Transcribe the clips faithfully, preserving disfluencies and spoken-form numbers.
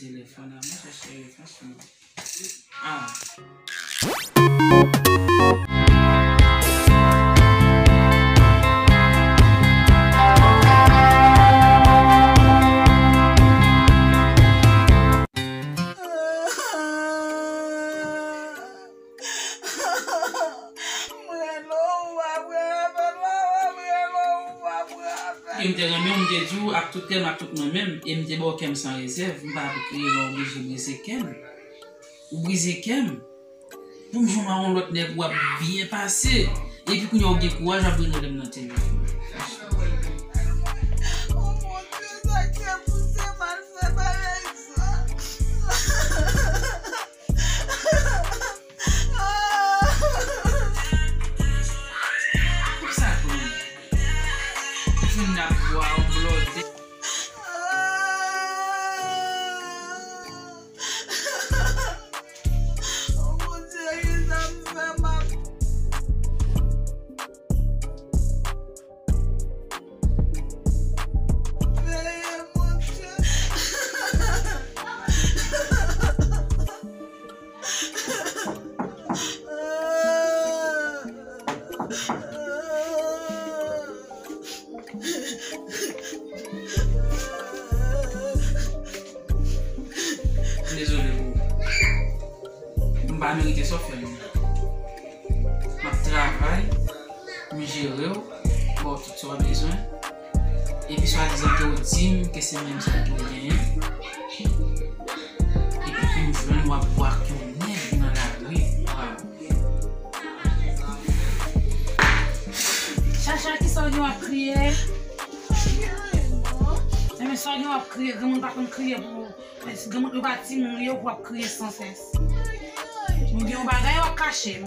Telefòn a mwen, chèche telefòn sou mwen. Ah. Mwen rele w, w ap pran apèl, mwen rele w, w ap pran apèl. E m te renmen w, m te di w ak tout kè m, ak tout mwen menm, e m te ba w kè m san rezèv, m pa t ap kriye lè w oblije brize kè m. Ou brize kè m. Pou m jwenn yon lòt nèg, w ap byen pase. Epi kounye a w gen kouraj, w ap vin rele m nan telefòn. Oh mon Dieu, sa k te pouse m al fè bagay sa. Poukisa tou? Ou fin ap bwè yon blòdè. Oh mon Dieu, kisa m fè m ap peye, mon Dieu. M dezole pou ou. M pa merite sa w fè m nan. M ap travay, m jere w, ba w tout sa w bezwen. Epi swadizan ke w di m ke se menm sa ke w genyen. Epi pou m jwenn w ap bwè ak yon nèg nan lari. Waw. Chacha, kisa w gen w ap kriye? Enben, sa w gen w ap kriye, granmoun pa konn kriye pou ou. Granmoun yo pa timoun yo pou w ap kriye sansès. Ou gen yon bagay w ap kache m.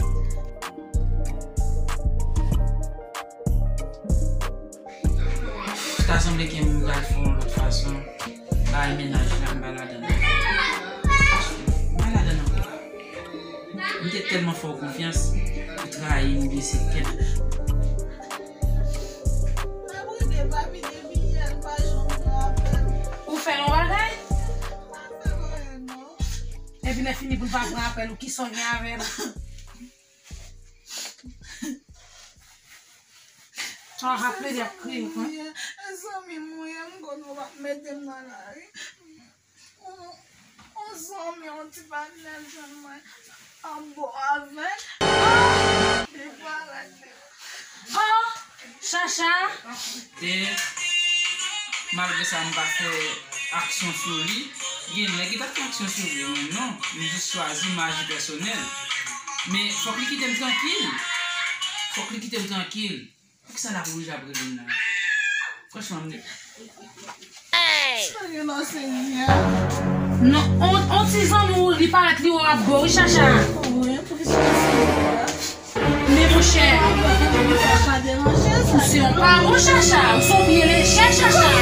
Ta sanble ke m pral fè yon lòt fason. Bagay mennaj la, m pa ladan l ankò. M pa ladan l ankò. M te tèlman fè w konfyans, ou trayi m, ou blese kè m. Ou fè yon bagay? Epi lè fini pou l pa pran apèl ou, kisa w gen avè l? Ah, raple li ap kriye, wi. Zanmi m, wi, m konn ou p ap mete m nan lari. On, on zanmi, on ti patnè jwenn mwen ap bo avè l. Ah! Li parèt, li. Oh! Chacha! E malgre sa, m pa fè aksyon sou li. Gen nèg ki t ap fè aksyon sou li, men non, m jis chwazi m aji pèsonèl. Men fòk li kite m trankil. Fòk li kite m trankil. Poukisa l ap oblije ap rele m la? Franchman, m. Sa gen la, Senyè? Non, on, on ti zanmi w, li parèt li wè w ap bo, wi, Chacha. Wi, poukisa w di sa? Men monchè, ou se yon pa bon Chacha, ou se yon pye lejè Chacha.